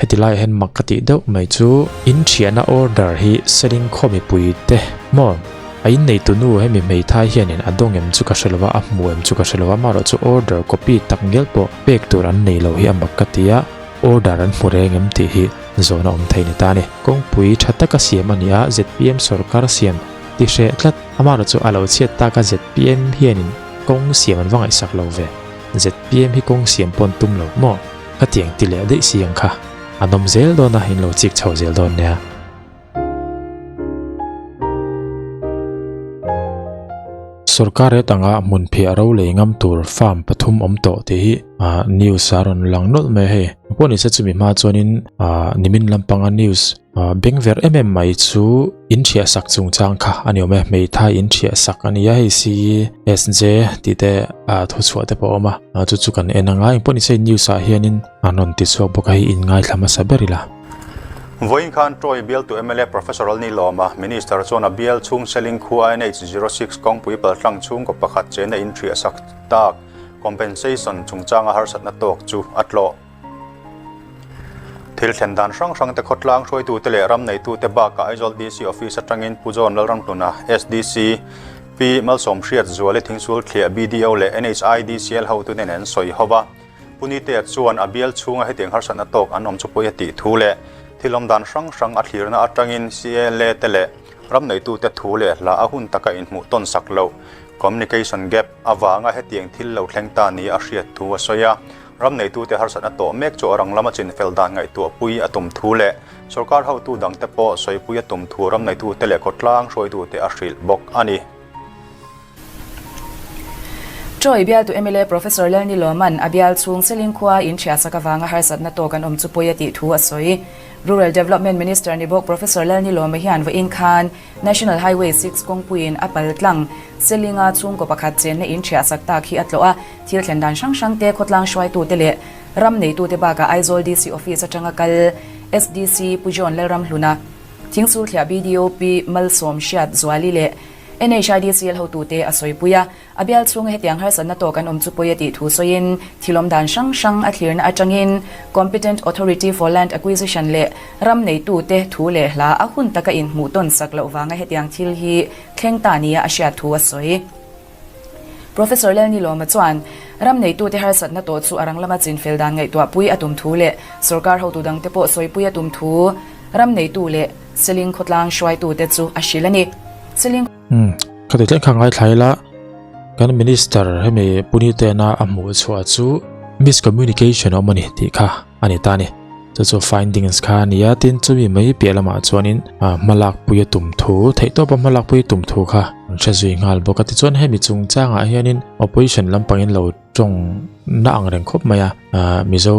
Heti laiah hian mak ka tih deuh mai chu in thiahna order hi Seling khaw mipui te maw a inneitu nu hemi hmeithai hianin a dawng em chu ka hre lova a hmu em chu ka hre lova amaherawh chu order copy tak ngial pawh pek tur an nei lo hi a mak ka ti a order an hmu reng em tih hi zawhna awm thei ni ta a ni. Kawngpui tha taka siam a ni a zpm sorkar siam ti hreh tlat amaherawh chu a lo chhiat taka zpm hianin kawng siam an va ngaihsak lo ve zpm hi kawng siam pawh an tum lo maw? Ka tiang ti leh daih si ang kha. A nawm zel dawn a, in lo chik chho zel dawn nia. Sorkar ret anga hmun phiah ro lei ngam tur farm pathum awm tawh tih hi news a rawn lang nawlh mai a hei. Pawh nise chumi hma chuanin nimin lampanga news Beng ver em em mai chu in thiah sak chungchang kha a ni awm e, hmeithai in thiah sak a ni a, hei CSJ tih te thu chhuah te pawh a awm a, chu chu kan en anga engpawh nise news ah hianin an rawn ti chhuak bawk a, hei in ngaithla hmasa ber ila. Vawiin khan Troy bialtu mla Professor Alni Lawma, Minister chuan a bial chhung Seling khua NH 06 kawngpui paltlang chhungkaw pakhat chena in thiah sak tak compensation chungchanga harsatna tawk chu a tlawh. Thil thlen dan hrang hrang te khawtlang hruaitute leh ram neitute bakah Aizawl DC Office atangin Pu John Lalramhluna, SDC, Pi Malsawm Hriat Zuali Thingsul Thliah BDO leh NHIDCL hotute nen an sawi ho va. Pu Nitea chuan a bial chhunga hetiang harsatna tawk an awm chu pawi a tih thu leh thil awm dan hrang hrang a thlirna atangin CLA te leh ram neitute thu leh hla a hun taka inhmuh tawn sak loh, communication gap, avanga hetiang thil lo thleng ta nia a hriat thu a sawi a. Ram neitute harsatna tawh mek chu a rang lama chinfel dan ngaihtuahpui a tum thu leh sorkar hotu dangte pawh sawipui a tum thu ram neitute leh khawtlang hruaitute a hrilh bawk a ni. Troy bialtu mla Professor Lalni Lawman a bial chhung Seling khua in thiahsak avanga harsatna tawk an awm chu pawi a tih thu a sawi. Rural Development Minister ni bawk Professor Lalni Lawma hian vawiin khan National Highway 6 kawngpuiin a pal tlang Selinga chhungkaw pakhat chenna in thiahsak tak hi a tlawh a, Thil thlen dan hrang hrang te, khawtlang hruaitute leh ram neitute bakah Aizawl DC Office atanga kal SDC Pu John Lalramhluna, Thingsul Thliah BDO Pi Malsawm Hriat Zuali leh NHIDCL hotute a sawipui a. A bial chhunga hetiang harsatna tawk an awm chu pawi a tih thu sawiin thilawm dan hrang hrang a thlirna atangin Competent Authority for Land Acquisition leh ram neitute thu leh hla a hun taka inhmuh tawn sak loh vanga hetiang thil hi thleng ta nia a hriat thu a sawi. Professor Lalni Lawma chuan ram neitute harsatna tawh chu a rang lama chinfel dan ngaihtuahpui a tum thu leh sorkar hotu dangte pawh sawipui a tum thu ram neitu leh Seling khawtlang hruaitute chu a hrilh a ni. Seling. Umm, ka ti tlem kha ngaithla ila, kan Minister hemi Punitena a hmuh chhuah chu miscommunication a awm a ni tih kha a ni ta a ni. Chu chu findings kha a ni a, tin chumi mai piah lamah chuanin hmalak pui a tum thu, theihtawpa hmalak pui tum thu kha an hre zui nghal bawk a. Tichuan hemi chungchangah hianin opposition lampangin lo tawng na ang reng khawp mai a, Mizo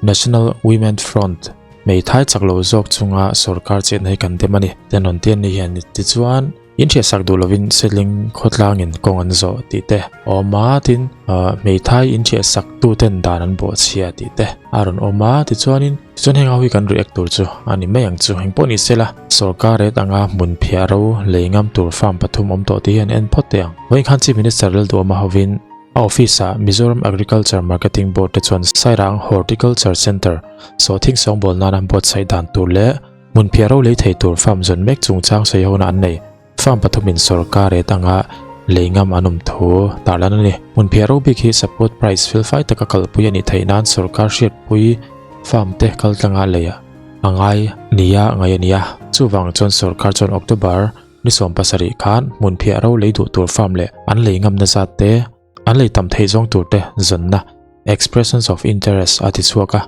National Women Front hmeithai chak lo zawk chunga sorkar chetna hi kan dem a ni, ti an rawn ti a ni hian. Tichuan. In hriatsak duh lovin Seling khawtlangin kawng an zawh tih te a awm a, tin hmeithai in hriatsak tuten dan an bawhchhia tih te a rawn awm a, tichuanin tichuan heng ho hi kan react tur chu a ni mai ang chu. Engpawh ni sela sorkar ret anga hmun phiah ro lei ngam tur farm pathum awm tawh tih hi an en phawt teh ang. Vawiin khan Chief Minister Lalduhawma hovin a office ah Mizoram Agriculture Marketing Board te chuan Sairang Horticulture Centre sawhthing sawngbawl nana buatsaih dan tur leh Hmun phiah ro lei thei tur farm zawn mek chungchang sawi hona an nei. Farm pathumin sorkar ret anga lei ngam an awm thu tarlan a ni. Hmun phiah ro bik hi support price felfai taka kalpui a nih theih nan sorkar hriatpui farm te kaltlanga lei a ngai nia ngaih a ni a. Chuvang chuan sorkar chuan October ni 17 khan hmun phiah ro lei duh tur farm leh an lei ngamna zat te An lei tam theih zawng tur te zawnna, expressions of interest, a ti chhuak a.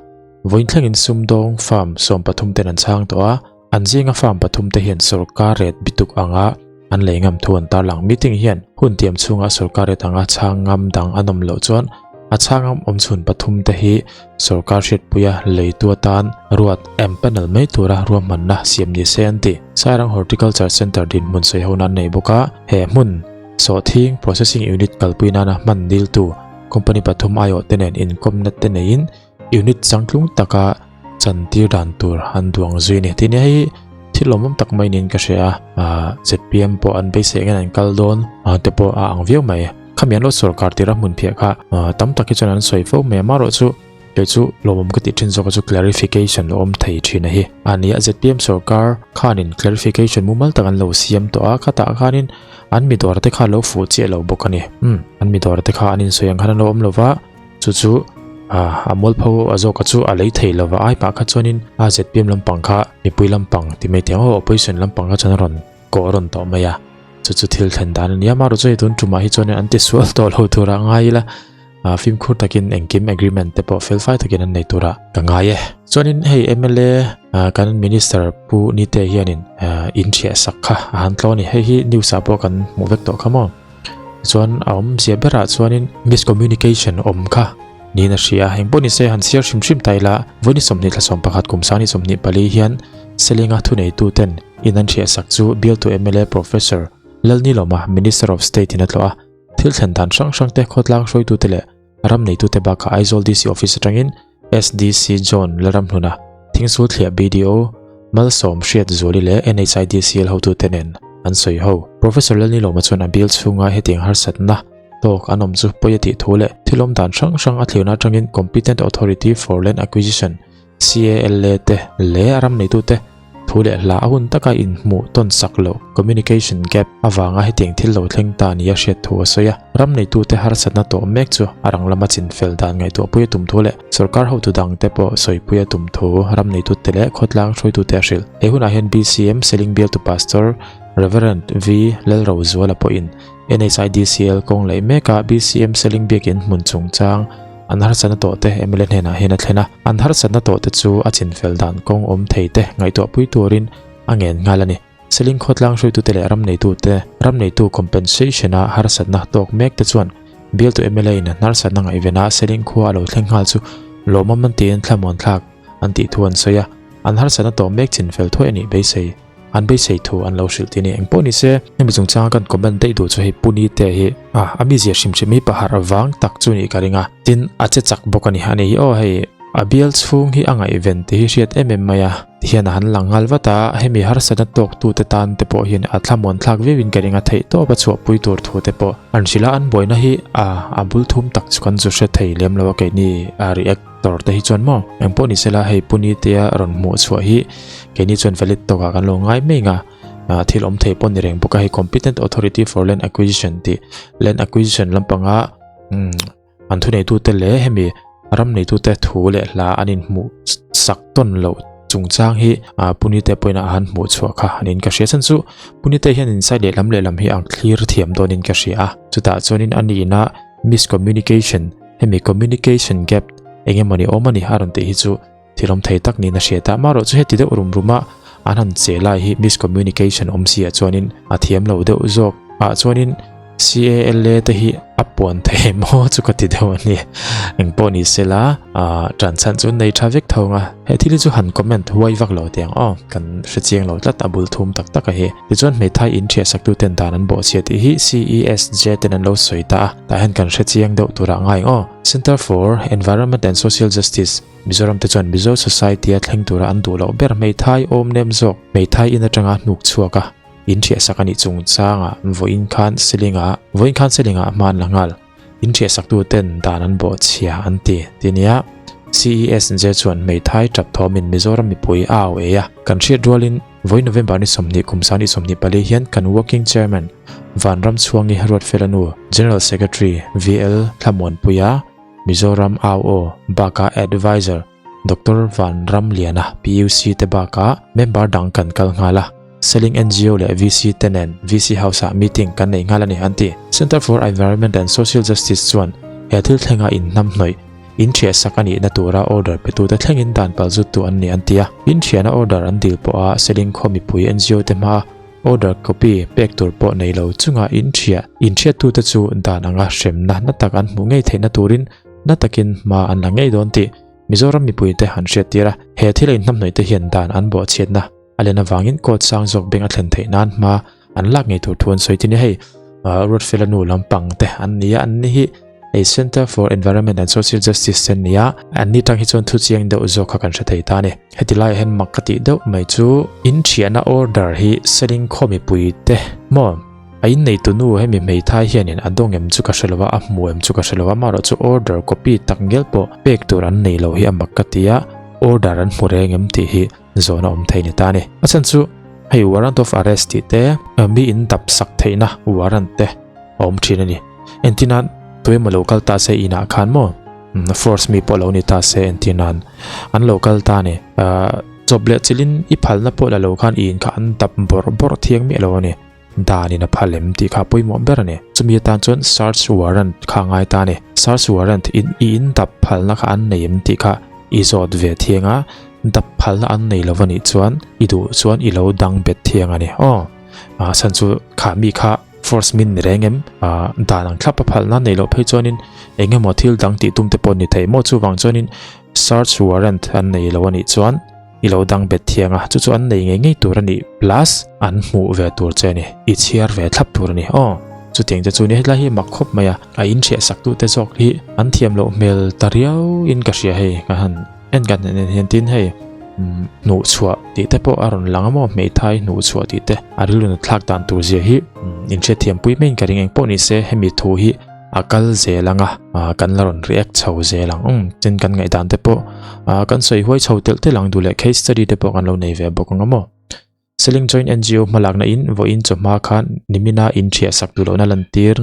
Vawiin thlengin sumdawng farm 13 ten an chhang tawh a, an zinga farm pathum te hian sorkar ret bituk anga an lei ngam thu an tarlang. Meeting hian hun tiam chhunga sorkar ret anga chhang ngam dang an awm loh chuan a chhang ngam awm chhun pathum te hi sorkar hriatpuia leitu atan ruat empanel mai tura ruahmanna siam ni se an ti. Sairang Horticulture Centre dinhmun sawiho nan nei bawk a, he hmun Sawhthing Processing Unit kalpui nana hman diltu company pathum aiawh te nen inkawmna te neiin unit changtlung taka chantir dan tur an duang zui a ni. Tin hei thil lawmawm tak mai niin ka hria a, zpm pawh an beisei angin an kal dawn te pawh a ang viau mai. Khami an lo sorkar tir a hmun phiah kha tam tak hi chuan an sawi fo mai a, amaherawhchu. Kei chu lawmawm ka tih thin zawk a chu clarification lo awm thei thin a hi. A nia zpm sorkar khanin clarification mumal tak an lo siam tawh a, khatah khanin an mi dawr te kha lo fuh chiah lo bawk a ni. Umm an mi dawr te kha an insawi ang khan an lo awm lo va, chu chu ah a mualpho a zawk a chu a lei thei lo va, ai pah kha chuanin a zpm lampang kha mipui lampang ti mai teh ang aw opposition lampang kha chuan a rawn kawh a rawn tawh mai a, chu chu thil thlen dan a ni a, amaherawhchu chu hei tun tumah hi chuanin an tisual tawh lo turah ngai ila. Ah fimkhur takin engkim agreement te pawh felfai takin an nei tura ka ngai e. Chuanin hei mla ah kan minister Pu Nite hianin ah in thiah sak kha a han tlaw a ni. Hei hi news ah pawh kan hmuh vek tawh kha maw. Chuan a awmzia berah chuanin miscommunication awm kha niin a hria a. Engpawh nise han chhiar hrim hrim ta ila vawi ni 20 thla 11 kum sang ni 24 hian Selinga thuneitu ten in an thiah sak chu bialtu mla Professor Lalnilawma Minister of State in a tlawh a. Thil thlen dan hrang hrang te khawtlang hruaitute leh ram neitute bakah Aizawl DC Office atangin SDC John Lalramhluna, Thingsul Thliah BDO, Malsawm Hriat Zuali leh NHIDCL hotute nen an sawi ho. Professor Lalnilawma chuan a bial chhunga hetiang harsatna tawk an awm chu pawi a tih thu leh thil awm dan hrang hrang a thlirna atangin Competent Authority for Land Acquisition CALA te leh ram neitute thu leh hla a hun taka inhmuh tawn sak loh, communication gap, avanga hetiang thil lo thleng ta nia hriat thu a sawi a. Ram neitute harsatna tawh mek chu a rang lama chinfel dan ngaihtuahpui a tum thu leh sorkar hotu dangte pawh sawipui a tum thu ram neitute leh khawtlang hruaitute a hrilh. He hunah hian BCM Seling bialtu Pastor Rev. V. Lalrozuala pawhin NHIDCL kawng laih mekah BCM Seling biakin hmun chungchang an harsatna tawh te mla hnenah hian a thlen a, an harsatna tawh te chu a chinfel dan kawng awm thei te ngaihtuahpui turin a ngen nghal a ni. Seling khawtlang hruaitute leh ram neitute, ram neitu compensation-a harsatna tawk mek te chuan bialtu mla in harsatna ngaihven a Seling khua a lo thleng nghal chu lawmawm an tiin thlamuan thlak an tih thu an sawi a, an harsatna tawh mek chinfel thuai a nih beisei. An beisei thu an lo hrilh tih a ni. Engpawh ni se, hemi chungchanga kan comment daih duh chu hei Puni te hi a a mizia hrim hrim hi pahar vang tak chu nih ka ring a. Tin, a che chak bawk a ni. A ni hi aw hei a bial chhung hi a ngaihven tih hi hriat em em mai a. Tihian a han lang nghal vat a, hemi harsatna tawk tute tan te pawh hian a thlamuan thlak viauin ka ring a, theih tawp a chhuahpui tur thu te pawh an hrilh a, an buaina hi a a bul thum tak chu kan zu hre thei lem lo a keini a react. Tor te hi chuan maw engpawh ni sela hei Puni tea rawn hmuh chhuah hi keini chuan valid tawkah kan lo ngai mai nga ah thil awm thei pawh ni reng bawk a hei competent authority for land acquisition tih land acquisition lampanga umm an thuneitute leh hemi ram neitute thu leh hla an inhmuh sak tawn loh chungchang hi ah Puni te pawhin a han hmuh chhuah kha niin ka hria chhan chu Puni te hian inside lehlam lehlam hi a thlir thiam dawnin ka hria a chutah chuanin a nihna Miscommunication, hemi communication gap eng emawni awm a ni a rawn tih hi chu thil awm thei tak niin a hriat a, amaherawh chu heti deuh rum rum a an han che lai hi miscommunication awm si ah chuanin a thiam lo deuh zawk ah chuanin CALA te hi a puan thei maw chu ka ti deuh a ni engpawh ni sela ah tan chhan chu nei tha vek tho ang a he thil hi chu han comment huai vak lo teh ang aw kan hre chiang lo tlat a bul thum tak tak a hi. Tichuan hmeithai in thiahsak tu ten dan an bawhchhiah tih hi CESJ ten an lo sawi ta a, tah hian kan hre chiang deuh turah ngai ang aw. Centre for Environment and Social Justice, Mizoram te chuan Mizo Society a thleng tura an duh loh ber hmeithai awm nem zawk hmeithai in atanga hnuk chhuak a in thiahsak a nih chungchangah vawiin khan Selinga vawiin khan Selinga hma an la nghal. In thiahsak tu ten dan an bawhchhia an ti ti nia. CESJ chuan hmeithai tap thawmin Mizoram mipui a au ei a, kan hriat rualin Vawi November ni 20 kum sang ni 24 hian kan Working Chairman Vanramchhuangi Ruatfela nu General Secretary VL Thlamuanpuia Mizoram au bakah Adviser Doctor Vanramliana PUC te bakah member dang kan kal nghal a, Seling NGO leh VC te nen VC House ah meeting kan nei nghal a ni an ti. Centre for Environment and Social Justice chuan he thil thlenga inhnamhnawih In thiahsak a nihna tura order petute thlengin dan pal zuttu an ni an ti a. In thiahna order an dil pawha Seling khaw mipui NGO te hmaa order copy pek tur pawh nei lo chunga in thiah inthiattute chu dan anga hremna na tak an hmuh ngei theihna turin na takin hma an la ngei dawn tih Mizoram mipuite an hriattir a. He thil a inhnamhnawih te hian dan an bawhchhiatna A len avangin court sang zawk beng a thlen theih nan hma an lak ngei tur thu an sawi tin hei Ruatfela nu lampang te an ni a, an ni hi hei Centre for Environment and Social Justice te an ni a, an ni tang hi chuan thu chiang deuh zawk kha kan hre thei ta a ni. Heti laiah hian mak ka tih deuh mai chu in thiahna order hi Seling khaw mipui te maw? A inneitu nu hemi hmeithai hianin a dawng em chu ka hre lo a, a hmu em chu ka hre lo a, amaherawh chu order copy tak ngial pawh pek tur an nei lo hi a mak ka ti a, order an hmu reng em tih hi zawhna awm thei ni ta a ni. A chhan chu hei warrant of arrest tih te, mi in dap sak theihna warrant te a awm thin a ni. Entirnan tuemaw lo kal ta se inah khan maw force mi pawh lo ni ta se entirnan an lo kal ta a ni. Chawp leh chilhin i phalna pawh la lo khan i in kha an dap bawrh bawrh thiang miah lo a ni. Danin a phal em tih kha pawimawh ber a ni. Chumi atan chuan search warrant kha a ngai ta a ni. Search warrant in i in dap phalna kha an nei em tih kha i zawt ve thiang a, dap phalna an nei lo a nih chuan i duh chuan i lo dang bet thiang a ni. Aw, a chhan chu kha mi kha force min ni reng em? Dan ang thlap a phalna neih loh phei chuanin eng emaw thil dang tih tum te pawh ni thei maw? Chuvang chuanin search warrant an nei lo a nih chuan I lo dang bet thiang a, chu chu an nei ngei ngei tur a ni plus an hmuh ve tur che a ni, i chhiar ve thlap tur a ni aw. Chutiang te chu ni hetlai hi mak khawp mai a, a in hriah sak tu te zawk hi an thiam loh hmel ta riau in ka hria hei ka han en kan en en hian tin hei hnuh chhuah tih te pawh a rawn lang a maw hmeithai hnuh chhuah tih te a rilru nat thlak dan tur zia hi in hriatthiam pui mai in ka ring eng pawh ni se hemi thu hi a kal zel ang a, kan la rawn react chho zel ang. Umm, tin kan ngaihdan te pawh kan sawi huai chho telh telh ang duh leh case study te pawh kan lo nei ve bawk ang a maw. Selling Joint NGO hmalakna in vawiin chawhma khan nimina in thiah sak duh lohna lantir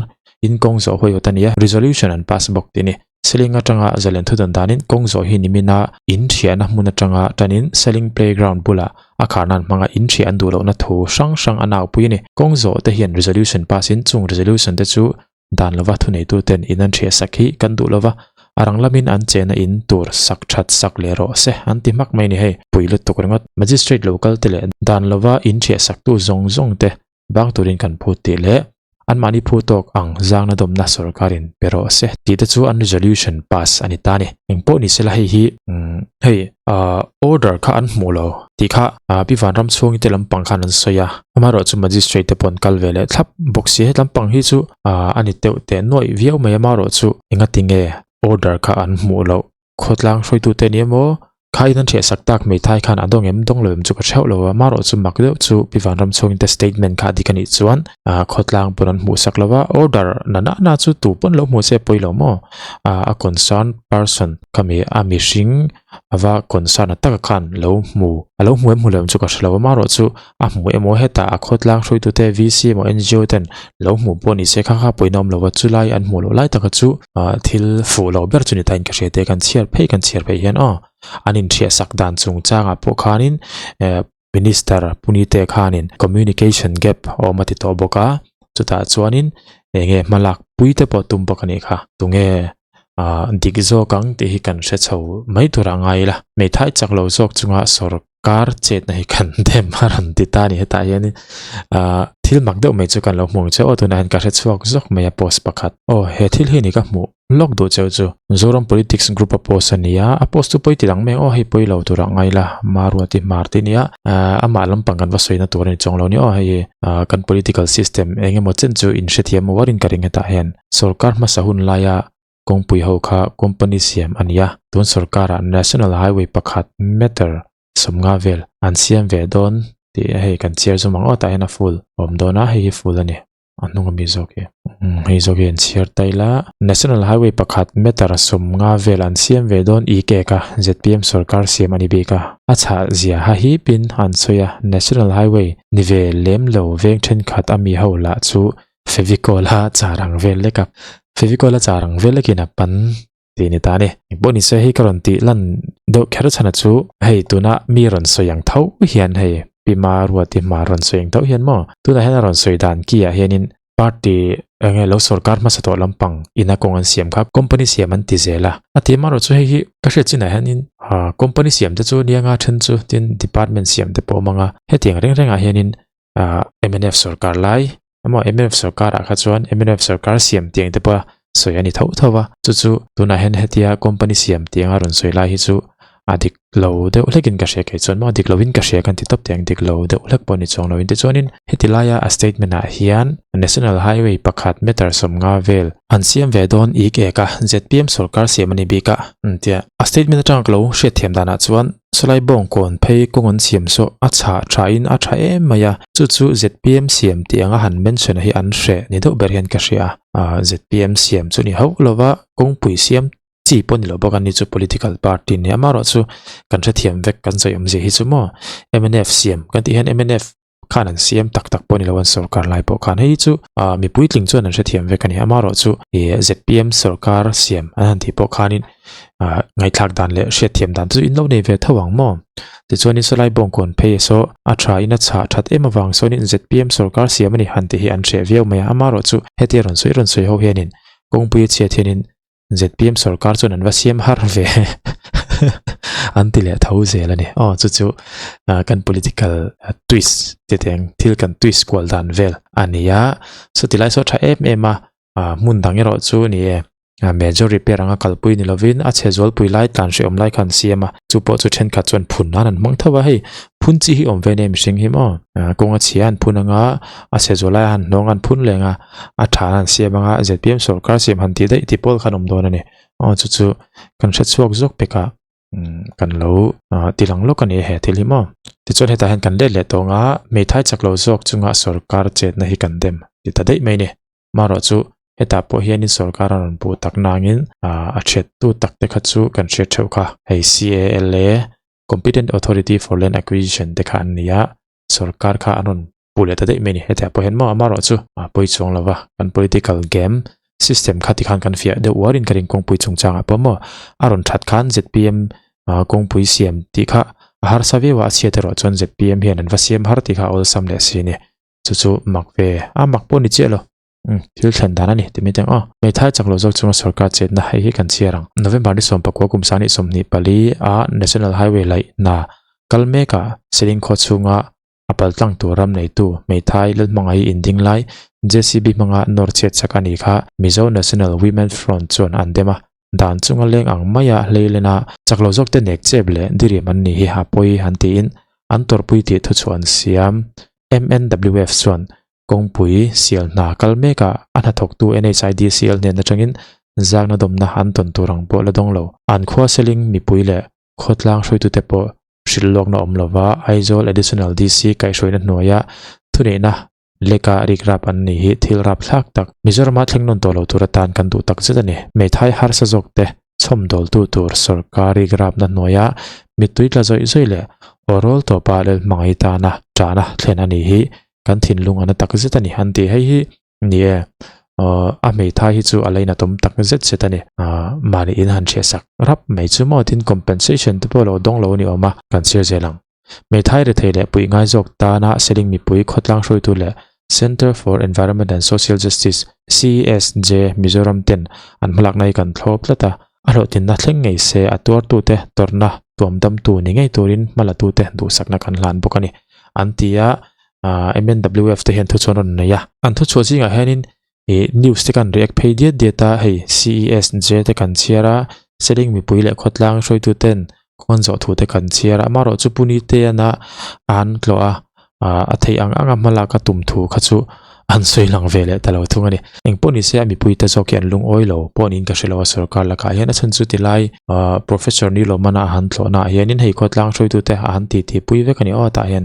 in kawng zawh huai hawt a ni a, resolution an pass bawk tih a ni. Selling atanga zalen thu dan danin kawng zawh hi nimina in thiahna hmun atanga tanin Selling Playground bulah a kharnan hmanga in thiah an duh lohna thu hrang hrang a naupui a ni. Kawng zawh te hian resolution pass in chung resolution te chu Dan lova thuneituten in an hriah sak hi kan duh lova, a rang lamin an chena in tur sak that sak leh rawh se an ti hmak mai ni hei, pui lutuk ringawt. Magistrate lo kal te leh dan lova in hriah saktu zawng zawng te bang turin kan phut tih leh anmahni phu tawk ang zangna dawmna sorkarin pe rawh se tih te chu an resolution pass a ni ta ni. Engpawh ni sela hei hi hei order kha an hmuh lo tih kha Pi Vanramchhungi te lampang khan an sawi a. Amaherawh chu magistrate te pawh an kal ve leh thlap bawk si. He lampang hi chu a ni teuh teh nuaih viau mai. Amaherawh chu engati nge order kha an hmuh loh? Khawtlang hruaitute ni emaw kha in an ṭhiah sak tak hmeithai khan a dawng em dawng lo em chu ka hreuh lo a. Amaherawh chu mak deuh chu Pi Vanramchhungi te statement kha a dik a nih chuan khawtlang pawn an hmuh sak lo a. Order na na na chu tu pawn lo hmuh se pawi lo maw? A concern person khami a mihring a va concern a taka khan lo hmu a lo hmu em hmu lo em chu ka hre lo a amaherawh chu a hmu emaw hetah a khawtlang hruaitute VC emaw NGO ten lo hmuh pawh ni se kha kha pawina awm lo a chulai an hmuh loh lai taka chu ah thil fuh lo ber chu ni ta in ka hria te kan chhiar phei kan chhiar phei hian aw an inhriat sak dan chungchangah pawh khanin eh Minister Punite khanin communication gap a awm a ti tawh bawk a, chutah chuanin eng nge hmalak pui te pawh tum bawk a nih kha. Tunge ah dik zawk ang tih hi kan hre chho mai tur a ngai ila, hmeithai chak lo zawk chunga sawrkar chetna hi kan dem a rawn ti ta a ni. Hetah hianin ah thil mak deuh mai chu kan lo hmu ang che aw, tunah hian ka hre chhuak zawk mai a post pakhat. Aw he thil hi ni ka hmuh. Lawk duh cheu chu Zoram Politics Group a post a ni a, a post chu pawi ti dang mai aw hei pawi lo tur ah ngai la Maruati Hmar tih a ni a, amah lampang kan va sawina tur a ni chuang lo ni aw hei kan political system eng emaw chen chu in hrethiam uarin ka ring hetah hian sorkar hmasa hun laia kawngpui ho kha company siam a ni a, tun sorkarah National Highway pakhat meter 50 vel an siam ve dawn tih hei kan chhiar zawm ang aw tah hian a full a awm dawn a hei hi full a ni. A hnung ami zawk hi hei zawk hi an chhiar ta ila National Highway pakhat meter 50 vel an siam ve dawn i kek a zpm sorkar siam a ni bik a a chhah zia ha hipin an sawi a National Highway ni ve lem lo veng thenkhat ami ho lah chu Fevicol a char ang vel lek a Fevicol a char ang vel lekin a pan tih ni ta a ni. Engpawh ni se hei ka rawn tih lan deuh kher chhan a chu hei tuna mi rawn sawi ang tho hian hei Pi Maruati hma rawn sawi ang tho hian maw tunah hian a rawn sawi dan ki ah hianin party eng nge lo sorkar hmasa tawh lampang ina kawng an siam kha company siam an ti zel a a ti amaherawh chu hei hi ka hriat chinah hianin company siam te chu nia nga then chu tin department siam te pawh a awm ang a hetiang reng rengah hianin mnf sorkar lai Emaw mnf sorkar ah kha chuan mnf sorkar siam tiang te pawh sawi a ni tho tho va, chu chu tunah hian hetia company siam tiang a rawn sawi lai hi chu a dik lo deuh hlek in ka hria kei chuan maw a dik lo in ka hria kan ti tawp tiang dik lo deuh hlek pawh a ni chuang lo in tichuanin heti laia a statement ah hian National Highway pakhat meter 50 vel an siam ve dawn ik ek a zpm sorkar siam a ni bik a tia a statement atanga ka lo hriatthiam danah chuan. Sawlai bawngkawn phei kawng an siam saw a chhah tha in a tha em mai a, chu chu zpm siam tih anga han mention a hi an hreh ni deuh ber hian ka hria a, zpm siam chu ni hauh lova kawngpui siam chi pawh ni lo bawk a ni chu political party nia amaherawhchu kan hrethiam vek kan sawi awmzia hi chu maw mnf siam kan tih hian mnf khan an siam tak tak pawh ni lo an sorkar lai pawh khan hei chu ah mi puitling chuan an hrethiam vek a ni amaherawhchu ih zpm sorkar siam an han tih pawh khanin ah ngaihthlak dan leh hriatthiam dan te chu in lo nei ve tho ang maw tichuanin sawlai bawngkawn phei saw a tha in a chhah that em avang sawnin zpm sorkar siam a ni han tih hi an hreh viau mai a amaherawhchu hetia rawn sawi rawn sawi ho hianin kawngpui a chhiat hianin zpm sorkar chuan an va siam har ve an ti leh tho zel a ni aw chu chu kan political twist ti teng thil kan twist kual dan vel a ni a chuti lai saw tha em em a hmun dang erawh chu ni e major repair anga kalpui ni lovin a chhe zualpui lai tlan hrehawm lai kha an siam a chu pawh chu thenkhat chuan phun nan an hmang tho a hei phun chi hi awm ve nia mihring hi maw kawng a chhia an phun anga a chhe zual lai a han hnawng a an phun leng a a tha an siam anga zpm sorkar siam han tih daih tih pawl khan awm dawn a ni aw chu chu kan hre chhuak zawk pek a kan lo ti lang lawk a ni he thil hi maw tichuan hetah hian kan let leh tawng a hmeithai chak lo zawk chunga sorkar chetna hi kan dem ti ta daih mai a ni marawh chu hetah pawh hianin sorkar a rawn puh tak nangin a thiattu tak te kha chu kan hriat theuh kha hei C_A_L_A Competent Authority for Land Acquisition te kha an ni a sorkar kha an rawn pu leh ta daih mai a ni. Hetiang pawh hian maw amaherawh chu a pawi chuang lo va, kan political game system kha tikhan kan fiah deuh uarin ka ring kawngpui chungchangah pawh maw a rawn that khan zpm kawngpui siam tih kha a harsa viau a, a chhiat erawh chuan zpm hian an va siam har tih kha a awlsam leh si a ni. Chu chu mak ve a mak pawh ni chiah lo. Umm thil thlen dan a ni ti mai teng aw. Hmeithai chak lo zawk chunga sorkar chetna hei hi kan chhiar ang. November ni 14 kum 2024 a National Highway laih hna kal mekah Seling khaw chhunga a pal tlang tur ram neitu hmeithai Lalhmangaih inding lai JCB hmanga nawr chhiat chak a nih kha Mizo National Women Front chuan an dem a. Dan chunga leng ang maia hleilena chak lo zawkte nek chep leh diriam an nih hi a pawi an tiin an tawrhpui tih thuchhuah an siam. MNWF chuan Kawngpui sial hna kal mekah a hnathawktu NHIDCL hnen atangin zangna dawmna an tawn tur ang pawh la dawng lo. An khua seling mipui leh khawtlang hruaitute pawh hrilh lawkna awm lova Aizawl Additional DC kaihhruaina hnuaia thuneihna leka rikrap an ni hi thil rapthlak tak Mizorama thleng nawn tawh lo tur atan kan duh tak zet a ni. Hmeithai harsa zawkte chhawmdawltu tur sorkar rikrapna hnuaia mittui tla zawih zawih leh aw rawl tawpa Lalhmangaih tana ṭahna thlen a ni hi kan thinlung a na tak zet a ni an ti hei hi ni e aw a hmeithai hi chu a lain a tawm tak zet zet a ni ah mahni in han hriat sak rap mai chu maw tin compensation te pawh lo dawng lo a ni awm a kan chhiar zel ang hmeithai rethei leh puih ngai zawk tana seling mipui khawtlang hruaitu leh Centre for Environment and Social Justice CESJ Mizoram ten an hmalakna hi kan thlawp tlat a a hlawhtlinna thleng ngei se a tuartute tawrhna tuamdamtu ni ngei turin hmalatute duhsakna kan hlan bawk a ni an ti a ah M_N_W_F te hian thuchhuah an rawn nei a an thuchhuah zingah hianin ih news te kan react phei diat diat a hei C_E_S_J te kan chhiar a seling mipui leh khawtlang hruaitu ten khawn zawh thu te kan chhiar a amaherawh chu pu Niteana an tlawh a ah a theih ang anga hmalak a tum thu kha chu an sawi lang ve leh ta lo thung a ni engpawh ni se a mipui te zawk hi an lungawi lo pawh niin ka hre lo a sorkar lakah hian a chhan chu tilai ah professor Nilawmana a han tlawhna ah hianin hei khawtlang hruaitu te a han titi pui vek a ni aw tah hian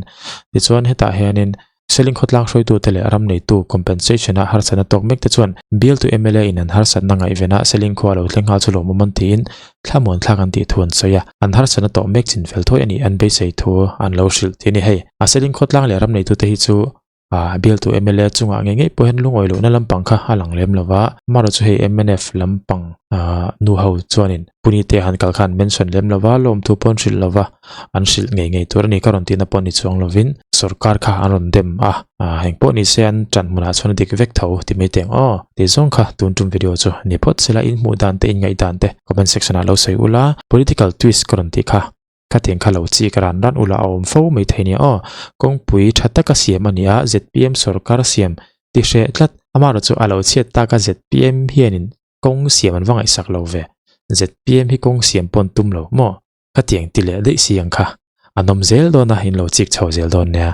tichuan hetah hianin Seling khawtlang hruaitute leh ram neitu compensation a harsatna tawk mek te chuan bialtu mla in an harsatna ngaihvena Seling khua lo thleng nghal chu lawmawm an tiin thlamuan thlak an tih thu an sawi a, an harsatna tawh mek chin fel thuai a nih an beisei thu an lo hrilh tih a ni. Hei a Seling khawtlang leh ram neitute hi chu bialtu mla chungah ngei ngei pawh hian lungawi lohna lampang kha a lang lem lova, amaherawhchu chu hei mnf lampang nu ho chuanin Punite han kal khan mention lem lova, lawmthu pawh an hrilh lova, an hrilh ngei ngei tur a ni ka rawn tihna pawh ni chuang lovin sorkar kha an rawn dem a, heng pawh ni se an ṭan hmunah chuan a dik vek tho ti mai teng aw tih zawng kha tun tum video chu ni phawt sela in hmuh dan te in ngaih dan te comment section ah lo sawi ula political twist ka rawn tih kha khatiang kha lo chik ran ran ula a awm fo mai thei nia aw kawngpui tha taka siam a ni a zpm sorkar siam ti hreh tlat amaherawh chu a lo chhiat tak a zpm hianin kawng siam an va ngaihsak lo ve zpm hi kawng siam pawh an tum lo maw. Khatiang ti leh daih si ang kha. An awm zel dawn a, in lo chik chho zel dawn nia.